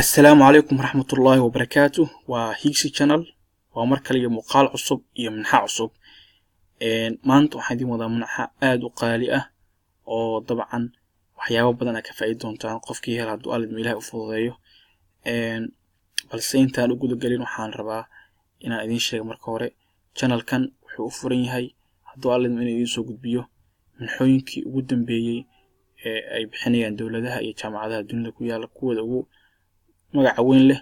Assalaamu calaykum waraxmatullaahi wabarakaatu. Waa Higsi Channel, waa mar kale iyo muuqaal cusub iyo minxa cusub. Maanta waxaan idiin wadaa minxa aada u qaali ah oo dabcan waxyaabo badan aad ka faa'iidi doontaan qofkii hel, hadduu Alle Ilaahay u fududeeyo. Balse intaan u gudagelin, waxaan rabaa inaan idiin sheego marka hore, channelkan wuxuu u furan yahay, hadduu Alle inuu idiin soo gudbiyo minxooyinkii ugu dambeeyey ee ay bixinayaan dowladaha iyo jaamacadaha dunida ku yaala, kuwooda ugu magaca weyn leh,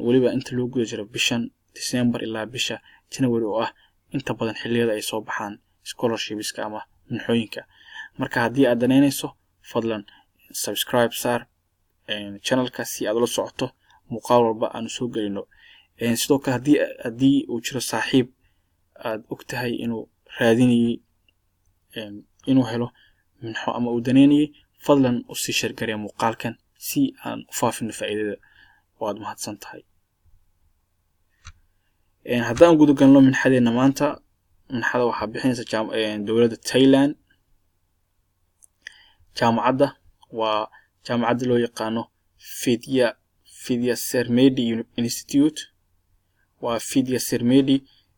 weliba inta loo guda jiro bishan December ilaa bisha January, oo ah inta badan xilliyada ay soo baxaan scholarshipska ama minxooyinka. Marka haddii aad danaynayso, fadlan subscribe saar channelka si aad ula socoto muuqaal walba aanu soo gelino. Sidoo kale, haddii uu jiro saaxiib aad og tahay inuu raadinayey inuu helo minxo ama uu danaynayay, fadlan usii share garee muuqaalkan si aan u faafino faa'iidada. Waad mahadsan tahay. Haddaan guda galno minxadeena maanta, minxada waxaa bixinaysa dowladda Thailand. Jaamacadda waa jaamacadda loo yaqaano Vidya Sermedi Institute. Waa Vidya Sermedi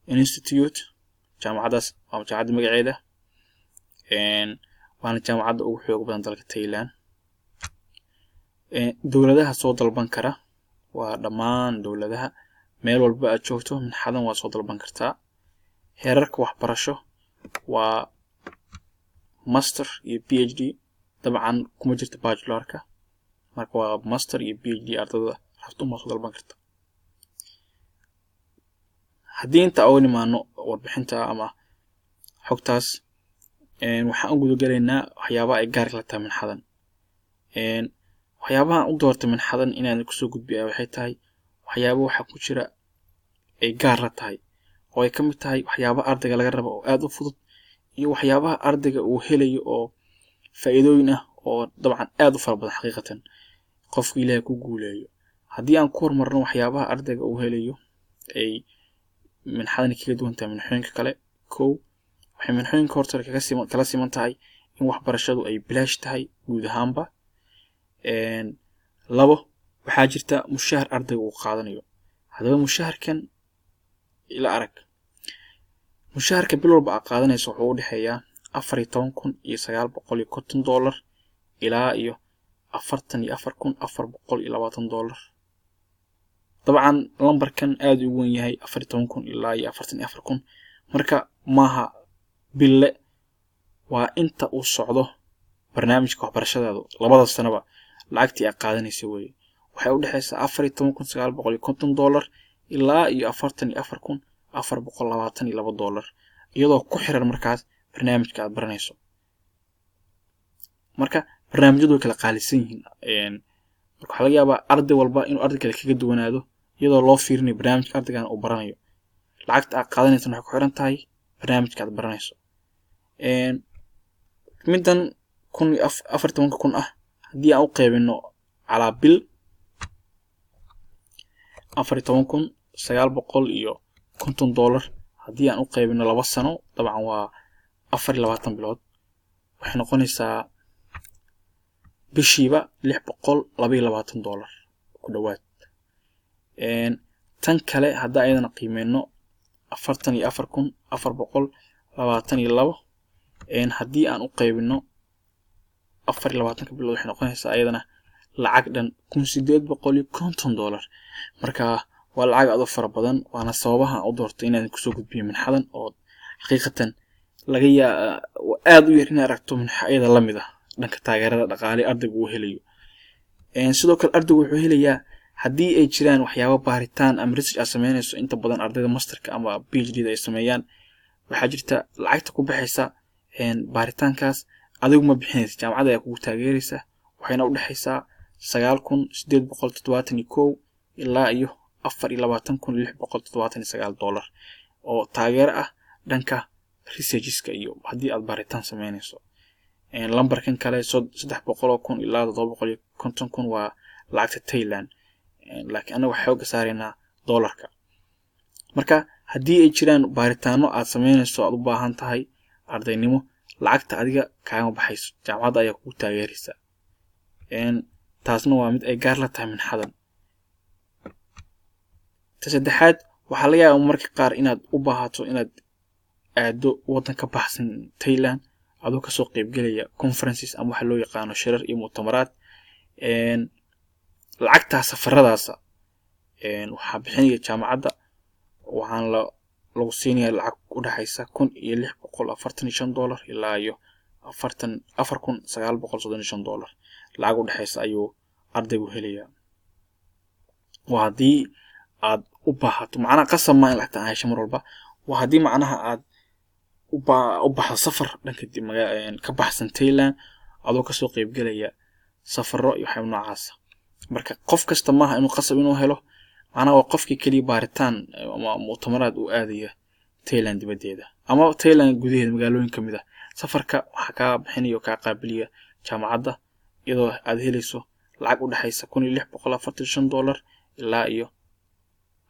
Institute jaamacaddaas, waa jaamacadda magaceeda, waana jaamacadda ugu xoog badan dalka Thailand. Dowladaha soo dalban kara waa dhammaan dowladaha. Meel walba aad joogto, minxadan waa soo dalban kartaa. Heerarka waxbarasho waa master iyo PhD. Dabcan kuma jirto bachelorka. Marka waa master iyo PhD ardada rabto uma soo dalban karta. Haddii inta oga nimaano warbixinta ama xogtaas, waxaan u gudagalaynaa waxyaabaha ay gaarka la tahay minxadan. Waxyaabahan u doortay minxadan inaan kusoo gudbiya waxay tahay waxyaabo waxaa ku jira ay gaar la tahay, oo ay ka mid tahay waxyaaba ardayga laga rabo oo aada u fudud, iyo waxyaabaha ardayga uu helayo oo faa'iidooyin ah oo dabcan aada u fara badan, xaqiiqatan, qofku Ilaahay ku guuleeyo. Haddii aan ku horumarno waxyaabaha ardayga uu helayo ay minxadani kaga duwan tahay minxooyinka kale: kow, waxay minxooyinka horta kaga siman kala siman tahay in waxbarashadu ay bilaash tahay guud ahaanba. Labo, waxaa jirta mushahar ardayga uu qaadanayo. Haddaba mushaharkan ila arag. Mushaharka bil walba aad qaadanayso wuxuu u dhexeeyaa $14,950 ilaa iyo $44,420. Dabcan lambarkan aada u weyn yahay, 14,000 ilaa iyo 44,000. Marka maaha bille, waa inta uu socdo barnaamijka waxbarashadaadu, labada sanaba lacagtii aad qaadanaysa weeye. Waxay u dhexaysaa $14,950 ilaa iyo $44,422, iyadoo ku xiran markaas barnaamijka aad baranayso. Marka barnaamijyadu way kala qaalisan yihiin. Marka waxaa laga yaabaa arday walba inuu arday kale kaga duwanaado, iyadoo loo fiirinayo barnaamijka ardaygan uu baranayo. Lacagta aad qaadanaysana waxay ku xiran tahay barnaamijka aad baranayso. Middan kun iyo 14,000 ah, haddii aan u qaybino calaa bil, $14,950 haddii aan u qaybino 2 sano, dabcan waa 24 bilood, waxay noqonaysaa bishiiba $622 ku dhowaad. Tan kale haddaa ayadana qiimeyno, 44,422 haddii aan u qaybino 24-ka bilood, waxay noqonaysaa ayadana lacag dhan $1,850. Marka waa lacag aad u fara badan, waana sababaha aan u doortay inaan kusoo gudbiyo minxadan, oo xaqiiqatan laga yaa aada u yar inaad aragto minxa iyada la mid ah dhanka taageerada dhaqaale ardaygu uu helayo. Sidoo kale ardaygu wuxuu helayaa, haddii ay jiraan waxyaabo baaritaan ama research aad sameynayso, inta badan ardayda masterka ama PhD da ay sameeyaan, waxaa jirta lacagta ku baxaysa baaritaankaas adigu ma bixinaysa, jaamacadda ayaa kugu taageeraysa. Waxayna u dhexaysaa 9,871 ilaa iyo $24,679 oo taageero ah dhanka researcheska iyo haddii aad baaritaan sameynayso. Lambarkan kale, 300,000 ilaa 750,000, waa lacagta Thailand, laakiin annaga waxaa xooga saaraynaa dollarka. Marka haddii ay jiraan baaritaano aad sameynayso, aad u baahan tahay ardaynimo, lacagta adiga kaagama baxayso, jaamacadda ayaa kugu taageeraysa. Taasna waa mid ay gaar la tahay minxadan. Ta saddexaad, waxaa laga yaabaa marka qaar inaad u baahato inaad aado waddan ka baxsan Thailand, adoo kasoo qeybgelaya conferences ama waxa loo yaqaano shirar iyo mu'tamaraad. Lacagtaa safaradaasa waxaa bixinaya jaamacadda, waxaan la lagu siinaya lacag u dhexaysa $1,645 ilaa iyo 44,935 dollar. Lacag u dhexaysa ayuu ardaygu helayaa. Waa haddii aad u baahato, macnaha qasab maa in lacagta aan hesho mar walba. Waa haddii macnaha aad u baxdo safar dhanka ka baxsan Thailand, adoo kasoo qeybgelaya safaro iyo waxyaaba noocaasa. Marka qof kasta maaha inuu qasab inuu helo, macnaha waa qofkii keliya baaritaan ama mu'tamaraad uu aadaya Thailand dibaddeeda ama Thailand gudaheeda magaalooyin ka mid ah. Safarka waxaa kaa bixinaya oo kaa qaabiliya jaamacadda, iyadoo aad helayso lacag u dhexaysa $1,645 ilaa iyo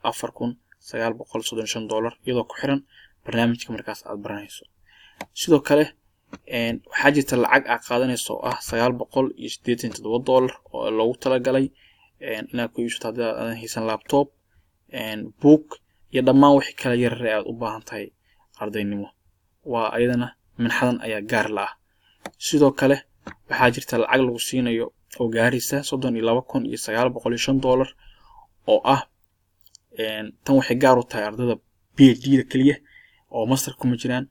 $4,935, iyadoo ku xiran barnaamijka markaas aad baranayso. Sidoo kale waxaa jirta lacag aad qaadanayso oo ah $987 oo loogu talagalay inaad ku iibsato, haddii aadan haysan, laptop, book iyo dhammaan wixii kale yarare aad u baahan tahay ardaynimo. Waa ayadana minxadan ayaa gaar la ah. Sidoo kale waxaa jirta lacag lagu siinayo oo gaaraysa $32,905 oo ah tan waxay gaar u tahay ardayda PhD da keliya oo master kuma jiraan.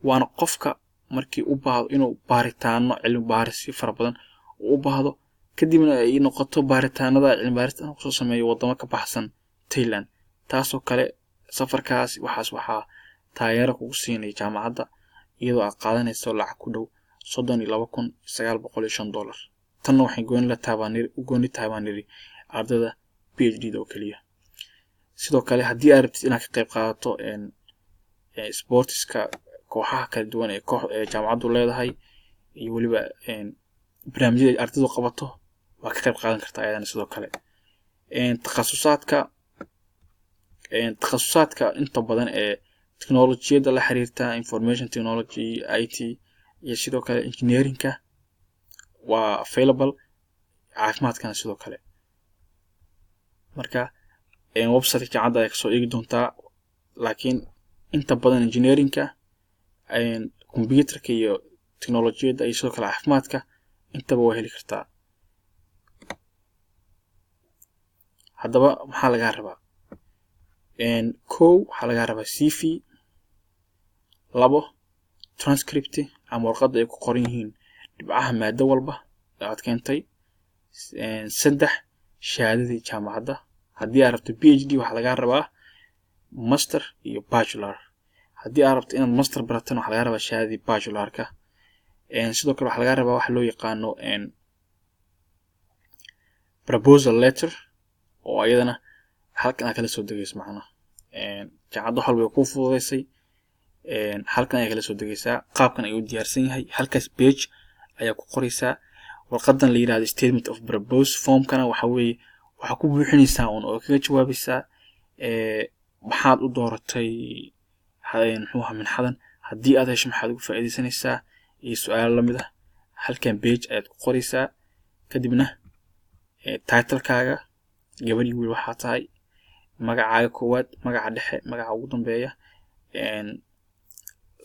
Waana qofka markii u baahdo inuu baaritaano cilmi baarisyo fara badan uu u baahdo, kadibna ay noqoto baaritaanada cilmi baarista inuu kusoo sameeyo wadamo ka baxsan Thailand. Taasoo kale safarkaas waxaas waxaa taageero kugu siinaya jaamacadda, iyadoo aad qaadanayso lacag ku dhow $32,905. Tanna waxay gooni la tahay baan niri, u gooni tahay baan niri, ardayda PhD da oo keliya. Sidoo kale haddii aad rabtid inaad ka qayb qaadato sportiska, kooxaha kala duwan ee koox ee jaamacaddu leedahay iyo weliba barnaamijyada ardaydu qabato, waa ka qayb qaadan kartaa ayadana. Sidoo kale takhasusaadka inta badan ee teknolojiyadda la xiriirta, information technology, IT, iyo sidoo kale engineeringka waa available, caafimaadkana sidoo kale. Marka websiteka jaamacadda ayaa kasoo eegi doontaa, laakiin inta badan engineeringka, computerka iyo teknolojiyadda iyo sidoo kale caafimaadka intaba waa heli kartaa. Haddaba maxaa lagaa rabaa? Kow, waxaa lagaa rabaa CV. Labo, transcript ama warqadda ay ku qoran yihiin dhibcaha maado walba ee aad keentay. Saddex, shahaadadii jaamacadda. Haddii aad rabto PhD, waxaa lagaa rabaa master iyo bachelor. Haddii aad rabto inaad master baratana, waxaa lagaa rabaa shahaadadii bachelorka. Sidoo kale waxaa lagaa rabaa waxa loo yaqaano proposal letter, oo ayadana halkan aad kala soo degayso. Macnaha jaamacadda wax walba way kuu fududeysay, halkan ayaa kala soo degaysaa. Qaabkan ayuu diyaarsan yahay, halkaas page ayaa ku qoraysaa. Warqadan la yirahdo statement of purpose formkana waxa weeye waxaa ku buuxinaysaa un oo kaga jawaabaysaa maxaad u dooratay, muxuu ahaa, minxadan, haddii aad hesho maxaad uga faa'iidaysanaysaa iyo su-aalo lamid ah. Halkan page ayaad ku qoraysaa. Kadibna titlekaaga, gabar iyo wiil waxaa tahay, magacaaga koowaad, magaca dhexe, magaca ugu dambeeya,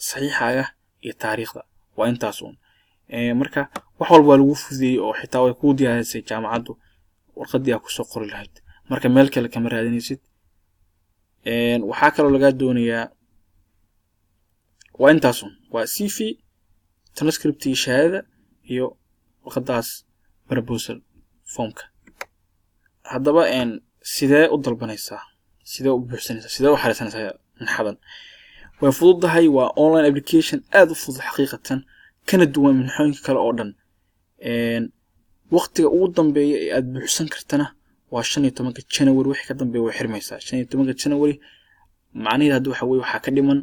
saxiixaaga iyo taariikhda. Waa intaas uun. Marka wax walba waa lagu fududeeyey oo xitaa way kuu diyaarisay jaamacaddu warqaddii aad kusoo qori lahayd. Marka meel kale kama raadinaysid. Waxaa kaloo lagaa doonayaa waa intaas uun: waa CV, transcript iyo shahaadada iyo warqaddaas proposal formka. Haddaba sidee u dalbanaysaa? Sidee u buuxsanaysaa? Sidee u xariisanaysaa minxadan? Way fududahay. Waa online application aada u fudud xaqiiqatan, kana duwan minxooyinka kale oo dhan. Waqtiga ugu dambeeya ee aad buuxsan kartana waa 15-ka January. Wixii ka dambeeya way xirmaysaa 15-ka January. Macnaheed hadda waxa weye waxaa ka dhiman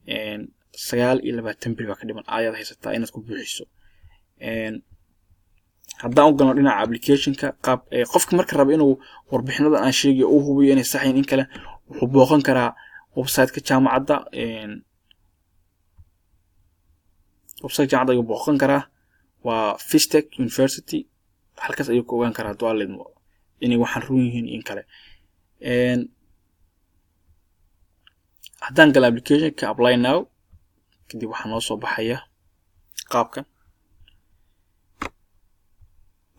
29 beri baa ka dhiman ayaad haysataa inaad ku buuxiso. Haddaan u galno dhinaca applicationka, qaab qofka marka raba inuu warbixinadan aan sheegayo uu hubiyo inay sax yihiin in kale, wuxuu booqan karaa website-ka jaamacadda. Website jaamacadda ayuu booqan karaa, waa Fistech University. Halkaas ayuu ka ogaan karaa, hadduu Alle idmo, inay waxaan run yihiin in kale. Haddaan gala applicationka, apply now, kadib waxaa noo soo baxaya qaabkan,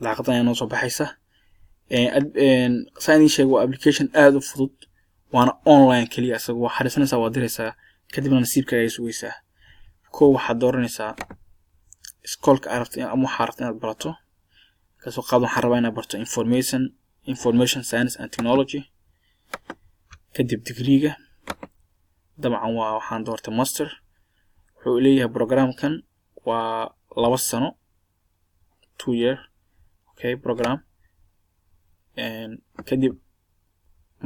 daaqadan ayaa noo soo baxaysa. Saan idiin sheego, waa application aada u fudud, waana online keliya. Isaga waa xariisanaysaa, waa diraysaa, kadibna nasiibkaaga ayaa sugaysaa. Kow, waxaad dooranaysaa iskoolka aad rabto ama waxaa rabto inaad barato. Kasoo qaad waxaan rabaa inaad barto information science and technology. Kadib degreega, dabcan waa waxaan doortay master. Wuxuu leeyahay programkan waa 2 sano, 2 year, okay, program. Kadib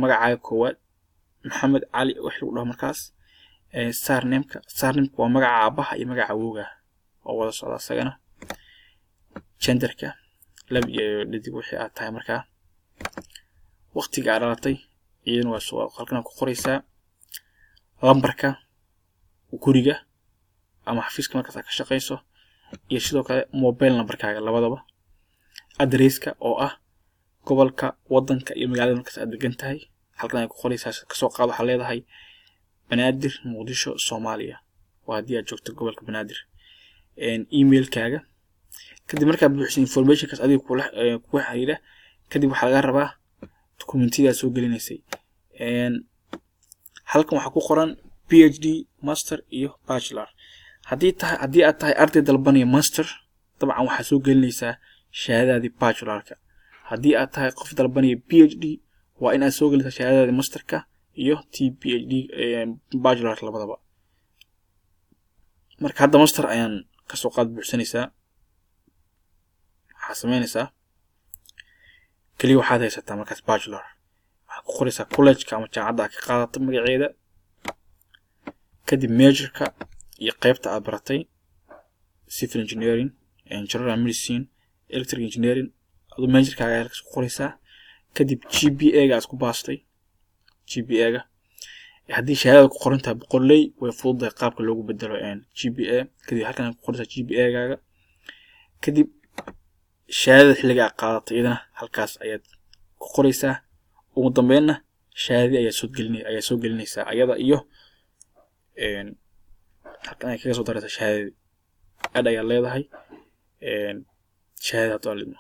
magacaaga koowaad, Maxamed Cali wax lagu dhaho. Markaas surnameka, surnameka waa magaca aabaha iyo magaca awowga oo wada socda isagana. Genderka, lab iyo dhadig wixii aad tahay. Markaa waqtiga aad dhalatay iyadana waa halkan ku qoraysaa. Lambarka guriga ama xafiiska markaas aad ka shaqayso iyo sidoo kale mobile numberkaaga labadaba. Addresska oo ah gobolka, wadanka iyo magaalada markaas aad degan tahay, halkan ay ku qoraysaa. Kasoo qaad waxaa leedahay Banaadir, Muqdisho, Soomaaliya, waa haddii aad joogto gobolka Banaadir. Emailkaaga. Kadib markaad buuxiso informationkaas adiga kula kula xiriira, kadib waxaa laga rabaa documentiyada soo gelinaysay. Halkan waxaa ku qoran PhD, master iyo bachelor. Haddii aad tahay arday dalbanaya master, dabcan waxaa soo gelinaysaa shahaadadii bachelorka. Haddii aad tahay qof dalbanaya PhD, waa in aad soo gelisaa shahaadadii masterka iyo t PhD bachelorka labadaba. Marka hadda master ayaan kasoo qaad buuxsanaysaa. Waxaa sameynaysaa keliya, waxaad haysataa markaas bachelor, waxaad ku qoraysaa collegeka ama jaamacadda aad ka qaadato magaceeda. Kadib majorka iyo qeybta aad baratay, civil engineering, general medicine, electric engineering, aduu majorkaaga ayaa halkaas ku qoraysaa. Kadib GPA ga aad ku baastay, GPA ga haddii shahaadada ku qoran tahay boqolley, way fududahay qaabka loogu bedelo GPA. Kadib halkan ku qoraysaa GPA gaaga. Kadib shahaadada xilliga aad qaadatay iyadana halkaas ayaad ku qoraysaa. Ugu dambeynna shahaadadii ayaa soo gelinaysaa ayada, iyo halkan ay kaga soo daraysaa shahaadadii. Add ayaad leedahay shahaadada hadduu alidmo.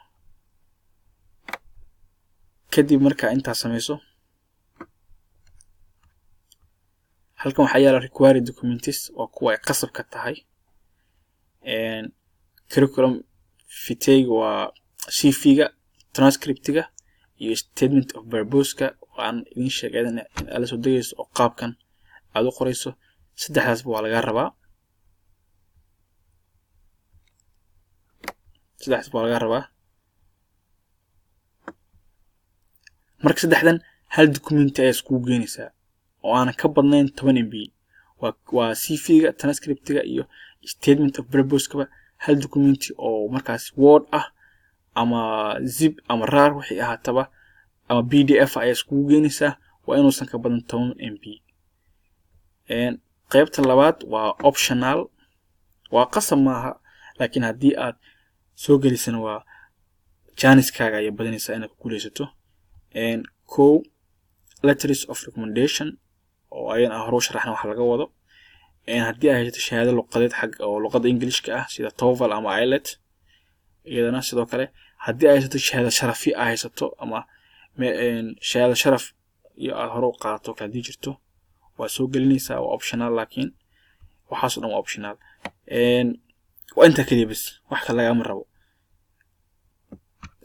Kadib markaa intaas samayso, halkan waxaa yaala required documents, waa kuwa ay qasabka tahay. Curriculum vitae waa CV-ga, transcriptiga iyo statement of purpose-ka oo aan idin sheegay in aad la soo degayso oo qaabkan aad u qorayso. Saddexdaasba waa lagaa rabaa, saddexdaasba waa lagaa rabaa. Marka saddexdan hal documenti ayaa iskugu geenaysaa oo aanan ka badnayn 10 MB. Waa CV-ga, transcriptiga iyo statement of purpose-kaba, hal documenti oo markaas Word ah ama zip ama rar wixii ahaataba ama PDF ayaa iskugu geenaysaa. Waa inuusan ka badan 10 MB. Qaybta labaad waa optional, waa qasab maaha, laakiin haddii aad soo gelisana waa janiskaaga ayaa badanaysaa inaad ku guuleysato. Kow, letters of recommendation oo ayan aan hore u sharaxna waxa laga wado. Haddii aad haysato shahaado luqadeed xag oo luqadda Englishka ah sida TOEFL ama IELTS, iyadana sidoo kale. Haddii aad haysato shahaado sharafi aad haysato ama shahaado sharaf iyo aad hore u qaadato kale haddii jirto, waa soo gelinaysaa, waa optional. Laakiin waxaasoo dhan waa optional. Waa intaa keliya bas, wax kale lagama rabo.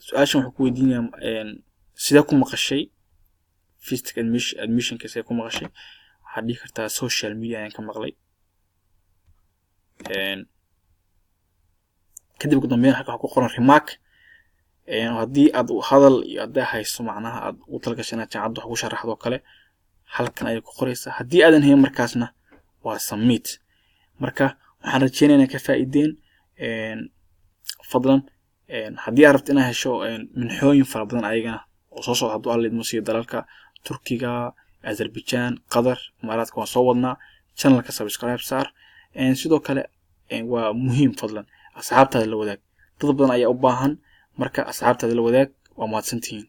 Su-aashan wuxuu ku weydiinayaa sidee ku maqashay VISTEC admissionka, sidee ku maqashay? Waxaad dhihi kartaa social media ayaan ka maqlay. Kadib ugu dambeyn halka waxaa ku qoran remark. Haddii aad hadal iyo hadday hayso macnaha aad ugu talagashay inaad jaamacadda wax ku sharaxdo kale, halkan ayay ku qoraysaa. Haddii aadan hayn, markaasna waa submit. Marka waxaan rajeynaya inaad ka faa'iideen. Fadlan haddii aad rabto inaad hesho minxooyin fara badan ayagana oo soo socda hadduu Alla idmo, siiyo dalalka Turkiga, Azerbaijan, Qatar, Imaaraadka, waan soo wadnaa. Channelka subscribe saar. Sidoo kale waa muhiim, fadlan asxaabtaada la wadaag, dad badan ayaa u baahan. Marka asxaabtaada la wadaag. Waa mahadsantihiin.